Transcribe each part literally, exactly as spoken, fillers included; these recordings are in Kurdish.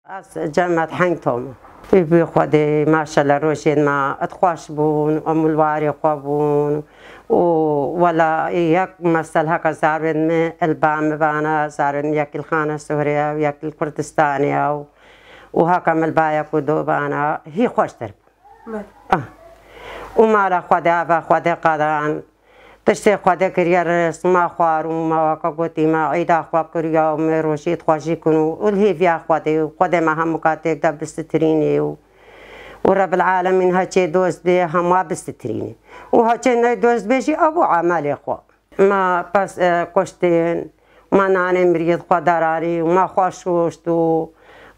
Ez Cemet Heng Tom. Bi Xwedê maşallah rojên me et xweş bûn, em li warê xwe bûn û wela yek mesel heke zarên me li ba min bana, zarên yek li Xana Suhre ye û yek li Kurdistanê ye û, û heke min li ba yek û do bana, hî xweştir bûn. Ah. Û mala Xwedê ava Xwedê qadan. Tiştê Xwedê kiriye rizq, ma xwarû, ma weke gotî, ma îda xwe kiriya û me rojî xwe jî kin û, û li hêviya Xwedê û Xwedê me hemûka têk de bisitirînê û, û Rebil Alemîn heçê dost bê, hema bisitirînê. Û heçê ne dost bê jî, ew bû emelê xwe. Ma pes, e, kuştên, ma nanê miriyê xwe daranî û ma xwe şoşt û,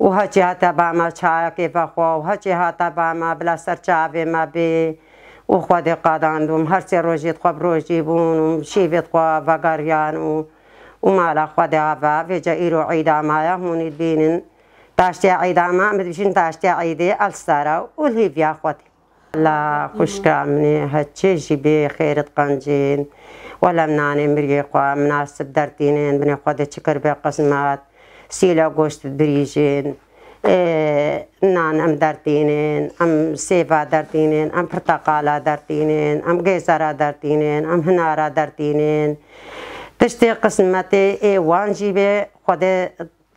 û heçê hate ba me çayekê vexwe û heçê hate ba me bila ser çavê me bê û Xwedê qadand û her sê rojê xwe bi rojî bûn û şîvê xwe vegeriyan û, û mala Xwedê ava vêca îro îda maye hûnî dibînin. Taştiya îda me, em dibîjin taştiya îdê el sara û li hêviya Xwedê. La xwişka min ê, heçê jî bê xêr diqencên. Wela em nanê miriyê xwe minasib dertînin, binê Xwedê çi kir be qismet. Sîla goşt dibirîjin. Ê, nan em dertînin, em sêva dertînin, em pirteqala dertînin, em gêzara dertînin, em hinara dertînin. Tiştê qismetê ê wan jî bê Xwedê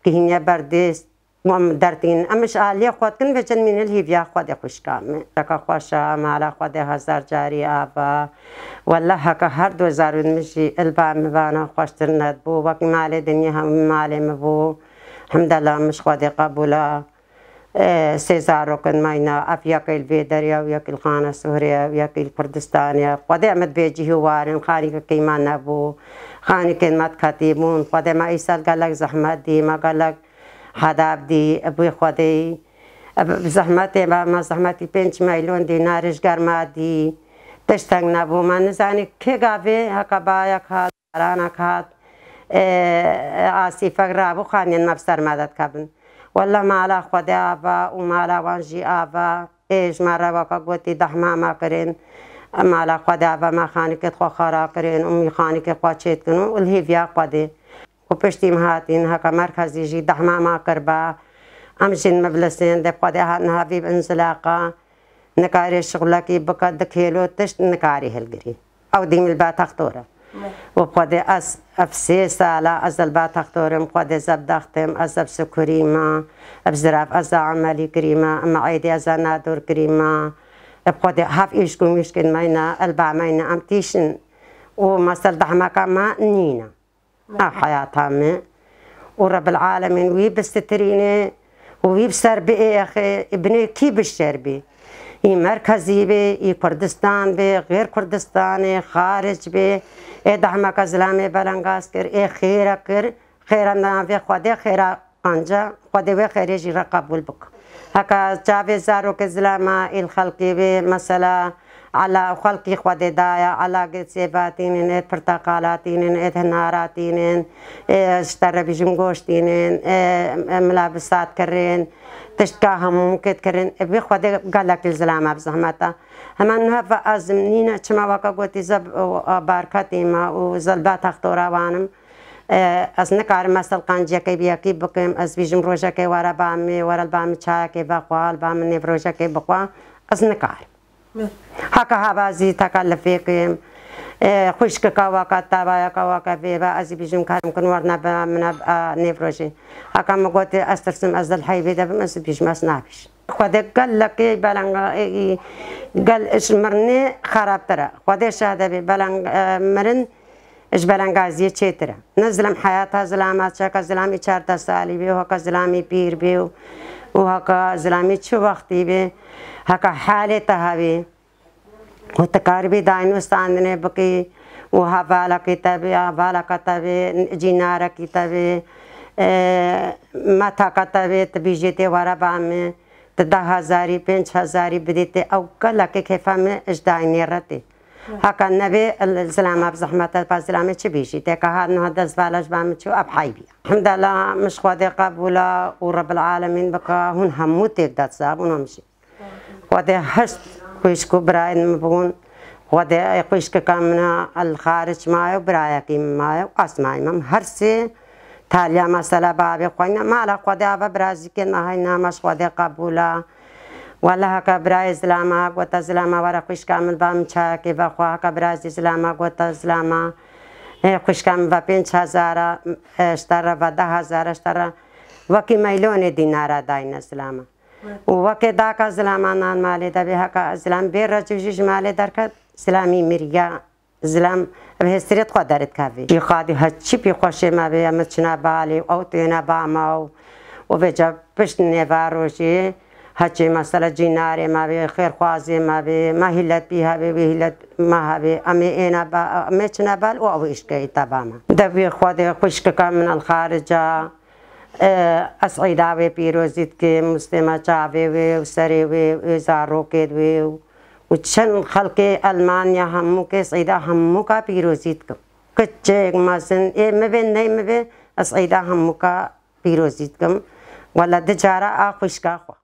gihîniye berdêst. Em dertîn, em ji aliyê xwe dikin, vêca em mînin li hêviya Xwedê xwişka min. Heke xweş e, mala Xwedê hezar carî ava. Wele heke her du zarên min jî li ba min bana xweştir nedibû. Wekî malê dinyê hemû malê min bû. Hemdela min ji Xwedê qebûl e. Ê, sê zarokên me yîna, ev yekê li vê derê ye û yekî li Xana Suhrê ye û yekî li Kurdistanê ye. Xwedê em dibê cihî warin, xanîkekî me nebû. Xanîkên me diketî bûn. Xwedê me îsal gelek zehmet dî, me gelek Hedaf dî, bi Xwedê, bi zehmetê me, me zehmetî pênc milyon dînar ji ger me dî. Tiştek nebû, me nizanî kê gavê heke bayek hat, baranek hat, e, asîfek rabû, xaniyên me bi ser me de dikevin. Wele mala Xwedê ava û mala wan jî ava. Ê, ji me re weke gotî dehma me kirin. Mala Xwedê ava me xanîkê xwe xera kirin û mîxanîkê xwe çêdikin û li hêviya Xwedê. Û piştî em hatîn, heke merkezî jî dehma me kiriba. Em jîn miflisên, dê bi Xwedê hat niha vî bi inzilaqa, nikarê şixulekî bike, di kêlo tişt nikarî hilgirî. Ew dî milba textor e. Û bi Xwedê ez ev sê sala ez li ba textor im, Xwedê zeb dextim, ez ev sikurî me, ev zirav ez a emelî kirî me, em êdî ez a nador kirî me. Bi Xwedê hev îşk û mîşkên me yîne, li ba me yîne, em tîşin. Û mesel dehmeka me nîne. A heyata me û Rebil Alemîn wî bisitirîne û wî bi ser biêxe, binê kî bişer bî. Î merkezî bê, î Kurdistan bê, xêr Kurdistanê, xaric bê. Ê dehmeke zilamê belengaz kir, ê xêre kir, xêra navê Xwedê, xêra anca Xwedê wê xêrê jî re qebûl bik. Heka çavê zarokê zilama îl xelkê bê, mesela, ela xelkî Xwedê daye, ela gê sêvatînin, ê pirteqalatînin, ê hinaratînin, ê ji te re bîjim goştînin, ê, ê mila bisat kirin, tiştka hemû kêt kirin. Ê vê Xwedê gelek îl zilama bi zehmet e. Hemen niha ve ez nîne çima weke gotî ze, o, a, barketî me û zelba textora wanim. E, ez nikarim mesel qanciyekê bi yekî bikim, ez bîjim rojekê were ba min, were li ba min çayekê vexwe, li ba min nêvrojekê bixwe, ez nikarim. Heke hava zî tekelifê kim, e, xwişkika weke, tavayeka weke vê ve, ez zî bîjim karim kin werne ba min, e, nêvrojê. Heke min gotê ez tirsim, ez dilheybê de bim, ez zî bîjim, ez nabîjim. Xwedê gelekê belenga, e, e, gel ji mirinê xerabtir e. Xwedê şahide bê, beleng-, e, mirin ji belengaziyê çêtir e. Ne zilam heyata zilama, çeka zilamî çardeh salî bê, heka zilamî pîr bê û, û heka zilamî çi wextî bê, heka halê te hebê. Û tu karibî dayno standinê bikî û hevalekî te bê, hevaleka te bê, cînarekî te bê, e, metaka te bê, tu bîjê tê were ba min, tu deh hezarî, pênc hezarî bidî tê, ew gelekê kêfa min ji daynê re tê. Heka nebê, zilama bi zehmet e, ba zilamê çi bîjî? Têka hat niha dest vala ji ba min çû, ev heybî ye. Hemdela min ji Xwedê qebûla û Rebil Alemîn bika, hûn hemû têk de sax bûn, hûn jî. Xwedê heşt xwişk û birayên min bûn. Xwedê xwişkika min a li xaric maye û birayekî min maye û asmayî min. Her sê Taliya mesela bavê xwe ne mala Xwedê ava birazîkê nahayna me ji Xwedê qebûla. Wele heke birayê zilama gota zilama were xwişka min ba min çayekê vexwe heke birazî zilama gota zilama. Ê, xwişka min ve pênc hezara, e, ji te re ve deh hezara, ji te re wekî meylonê dînara dayne zilama. Û wekê daka zilama nan malê de bê heke zilam bê recû jî ji malê derket zilamî miriya. Zilam ev hêstirê xwe derit kevê. Î xadî heçî pî xweşê me bê, em çine balê û ew têne ba me û, û vêca pişt nêva rojê heçê mesela cînarê me bê, xêrxwazê me bê, me hîlet bî hebê, wî hîlet me hebê, em ê êne ba, em ê çine bal û ew îşkeyî te ba me. Devê Xwedê xwişkika min el xarica, e, ez eyda wê pîrozî dikim, Muslima çavê wê û serê wê û zarokê wê û û çend xelkê Elmanya hemû kes eyda hemûka pîrozî dikim. Kiçik, mezin, ê min bê, ney min bê, ez eyda hemûka pîrozî dikim. Wele di cara a xwişka xwe.